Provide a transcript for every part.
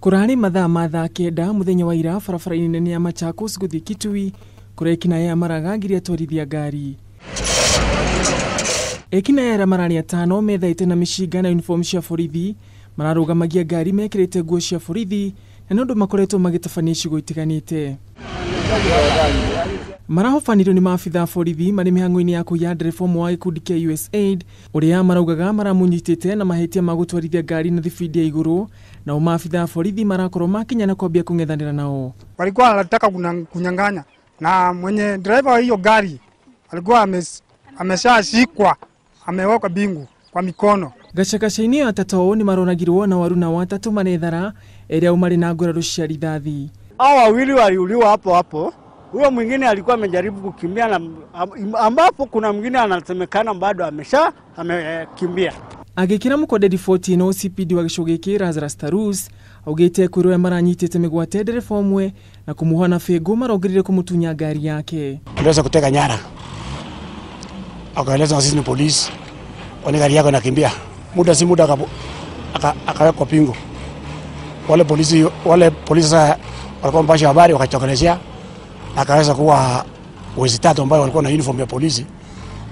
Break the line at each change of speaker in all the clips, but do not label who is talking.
Kũrarĩ mathaa ma thaa 9 mũthenya wa ira barabara-inĩ nene ya Machakos gũthiĩ Kitui kũrĩa ekinaĩ aya maragangirie atwarithia ngari. Ekinaĩ arĩa mararĩ atano methaĩte na mĩcinga na uniform cia borithi mararũgamagia ngari mekĩrĩte nguo cia borithi na nĩ ũndũ makoretwo magĩtabania icigo itiganĩte. Marahobanĩrio nĩ maabitha a borithi marĩ mĩhang'o-inĩ ya kũiya ndereba ũmwe wa gĩkundi kĩa USAID ũrĩa maraugaga maramũnyitĩte na mahĩtia ma gũtwarithia ngari na thibindi ya igũrũ, nao maabitha a borithi marakorwo makinya na kwambia kũng'ethanĩra nao.
Walikuwa wanataka kunyang'anya na mwenye driver wa hiyo gari alikuwa ameshashikwa, amewekwa bingu kwa mikono.
Gacagaca-inĩ atatũ nĩ maronagirwo na waruna watatu marethara erĩa marĩ na nguraro cia rithathi.
Hao wawili waliuliwa hapo hapo. Huyo mwingine alikuwa amejaribu kukimbia na ambapo kuna mwingine anasemekana bado amekimbia.
Agĩkĩra mũkonde riboti ĩno CPD wa gĩcigo gĩkĩ Lazarus Tarus augĩte kwĩrwo arĩa maranyitĩte mĩgwate ndereba ũmwe na kũmuoha na bĩngũ marongereire kũmũtunya ngari yake.
Aliweza kuteka nyara, akaeleza sisi ni polisi, kwani gari yako inakimbia. Muda si muda akawekwa pingu. Wale polisi sasa walikuwa mpasha habari wakachokelezea, akaweza kuwa wezi tatu ambao walikuwa na uniform ya polisi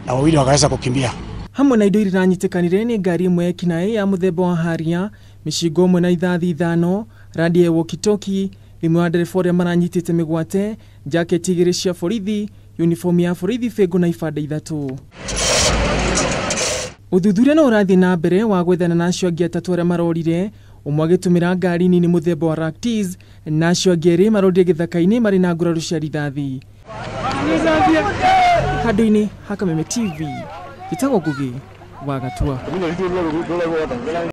na wawili wakaweza kukimbia.
Hamwe na indo iria iranyitĩkanire nĩ ngari ĩmwe ya ekinaĩ ya mũthemba wa Harrier, mĩcingo ĩmwe na ithathi 5, radio ya walkie-talkie, thimũ ya ndereba ũrĩa maranyitĩte mĩgwate, jaketi 2 cia borithi, uniform ya borithi, bĩngũ na ibanda 3. Ũthuthuria no ũrathiĩ na mbere wa gwethana na acio angĩ atatũ arĩa marorire, ũmwe agĩtũmĩra ngari nini mũthemba wa Ractis na acio angĩ erĩ marorire gĩthaka-inĩ marĩ na nguraro cia rithathi. Handũ-inĩ ha Kameme TV, njĩtagwo Ngugi wa Gatua.